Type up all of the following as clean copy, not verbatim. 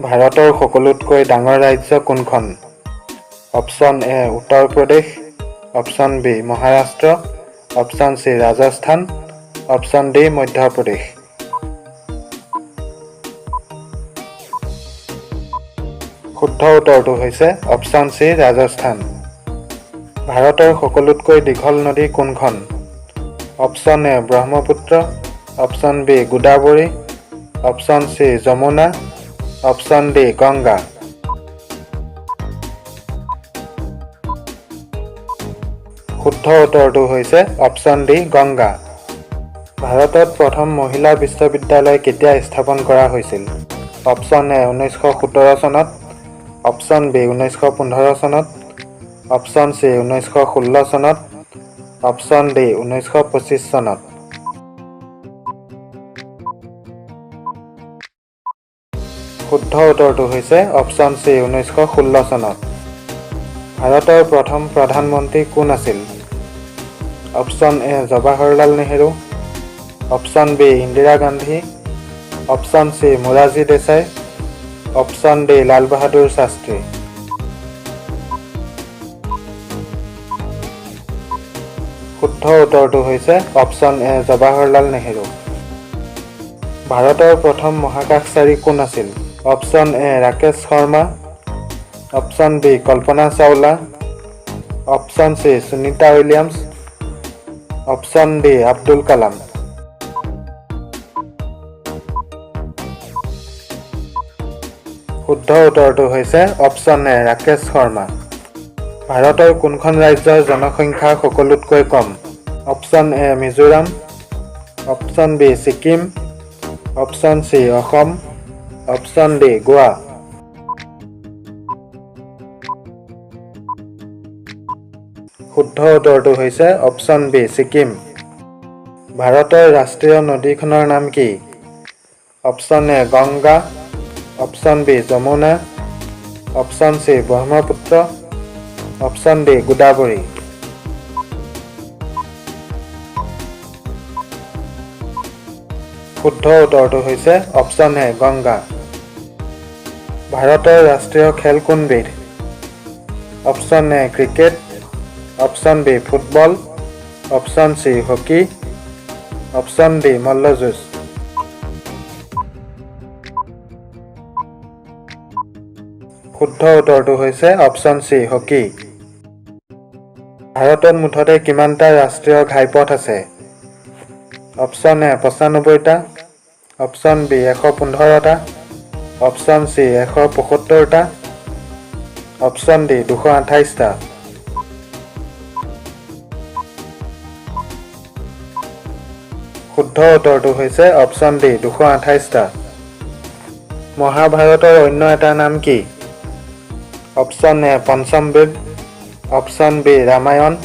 ভাৰতৰ সকলোতকৈ ডাঙৰ ৰাজ্য কোনখন? Option A Uttar Pradesh, option B Maharashtra, option C Rajasthan, option D Madhya Pradesh. শুদ্ধ উত্তৰটো হৈছে অপশ্যন চি ৰাজস্থান। ভাৰতৰ সকলোতকৈ দীঘল নদী কোনখন? Option A Brahmaputra, option B Godavari, option C Jamuna, option D Ganga. শুদ্ধ উত্তৰটো হৈছে অপশ্যন ডি গংগা। ভাৰতত প্ৰথম মহিলা বিশ্ববিদ্যালয় কেতিয়া স্থাপন কৰা হৈছিল? অপশ্যন এ 1917 চনত, অপশ্যন বি 1915 চনত, অপশ্যন চি 1916 চনত, অপশ্যন ডি 1925 চনত। শুদ্ধ উত্তৰটো হৈছে অপশ্যন চি 1916 চনত। ভাৰতৰ প্ৰথম প্ৰধানমন্ত্ৰী কোন আছিল? Option A Jawaharlal Nehru, option B Indira Gandhi, option C Morarji Desai, option D Lal Bahadur Shastri. শুদ্ধ উত্তৰটো হৈছে অপশ্যন এ জৱাহৰলাল নেহেৰু। ভাৰতৰ প্ৰথম মহাকাশচাৰী কোন আছিল? Option A Rakesh Sharma, option B Kalpana Chawla, option C Sunita Williams, option D Abdul Kalam. শুদ্ধ উত্তৰটো হৈছে অপশ্যন এ ৰাকেশ শৰ্মা। ভাৰতৰ কোনখন ৰাজ্যৰ জনসংখ্যা সকলোতকৈ কম? Option A Mizoram, option B Sikkim, option C Assam, option D Goa. শুদ্ধ উত্তৰটো হৈছে অপশ্যন বি ছিকিম। ভাৰতৰ ৰাষ্ট্ৰীয় নদীখনৰ নাম কি? Option A Ganga, option B Jamuna, option C Brahmaputra, option D Godavari. শুদ্ধ উত্তৰটো হৈছে অপশ্যন এ গংগা। ভাৰতৰ ৰাষ্ট্ৰীয় খেল কোনবিধ? Option A cricket, option B football, option C hockey, option D মল্লযুঁজ। শুদ্ধ উত্তৰটো হৈছে অপশ্যন চি হকী। ভাৰতত মুঠতে কিমানটা ৰাষ্ট্ৰীয় ঘাইপথ আছে? অপশ্যন এ 95টা, অপশ্যন বি 115টা, অপশ্যন চি 175টা, অপশ্যন ডি 228টা। শুদ্ধ উত্তৰটো হৈছে অপশ্যন ডি 228টা। মহাভাৰতৰ অন্য এটা নাম কি? অপশ্যন এ পঞ্চম বেদ, option B Ramayana,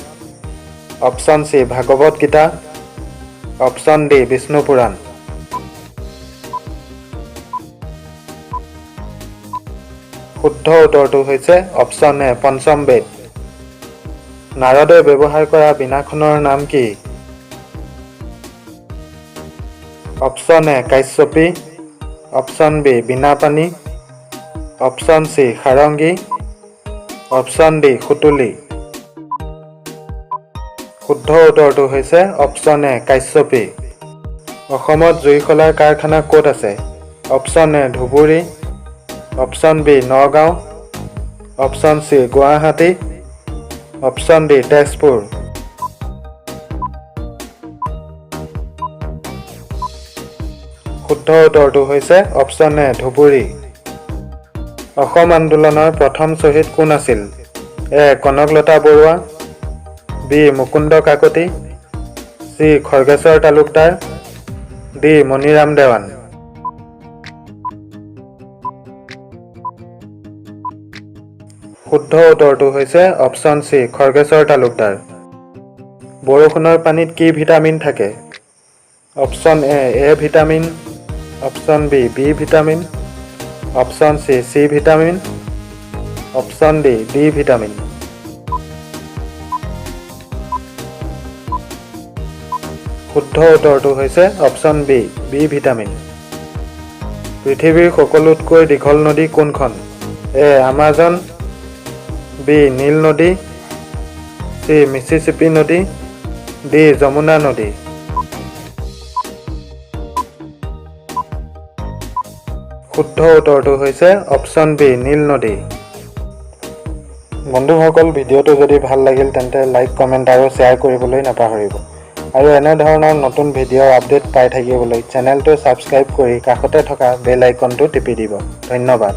option C Bhagavat Gita, option D Vishnu Purana. শুদ্ধ উত্তৰটো হৈছে অপশ্যন এ পঞ্চম বেদ। নাৰদে ব্যৱহাৰ কৰা বীণাখনৰ নাম কি? Option A Kashyapi, option B Binapani, option C Sarangi, option D সুতুলি। শুদ্ধ উত্তৰটো হৈছে অপশ্যন এ কাশ্যপী। অসমত জুইশলাৰ কাৰখানা ক'ত আছে? Option A Dhubri, option B Nagaon, option C Guwahati, option D Tezpur. শুদ্ধ উত্তৰটো হৈছে অপশ্যন এ ধুবুৰী। অসম আন্দোলনৰ প্ৰথম শ্বহীদ কোন আছিল? এ Kanaklata Barua, B Mukunda Kakati, C Khargeswar Talukdar, D Maniram Dewan. শুদ্ধ উত্তৰটো হৈছে অপশ্যন চি খৰ্গেশ্বৰ তালুকদাৰ। বৰষুণৰ পানীত কি ভিটামিন থাকে? Option A A vitamin, option B B vitamin, option C C vitamin, option D D vitamin. শুদ্ধ উত্তৰটো হৈছে অপশ্যন বি বি ভিটামিন। পৃথিৱীৰ সকলোতকৈ দীঘল নদী কোনখন? এ আমাজন, বি নীল নদী, চি মিচিচিপি নদী, ডি যমুনা নদী। শুদ্ধ উত্তৰটো হৈছে অপশ্যন বি নীল নদী। বন্ধুসকল, ভিডিঅ'টো যদি ভাল লাগিল তেন্তে লাইক, কমেণ্ট আৰু শ্বেয়াৰ কৰিবলৈ নাপাহৰিব আৰু এনেধৰণৰ নতুন ভিডিঅ'ৰ আপডেট পাই থাকিবলৈ চেনেলটো ছাবস্ক্ৰাইব কৰি কাষতে থকা বেল আইকনটো টিপি দিব। ধন্যবাদ।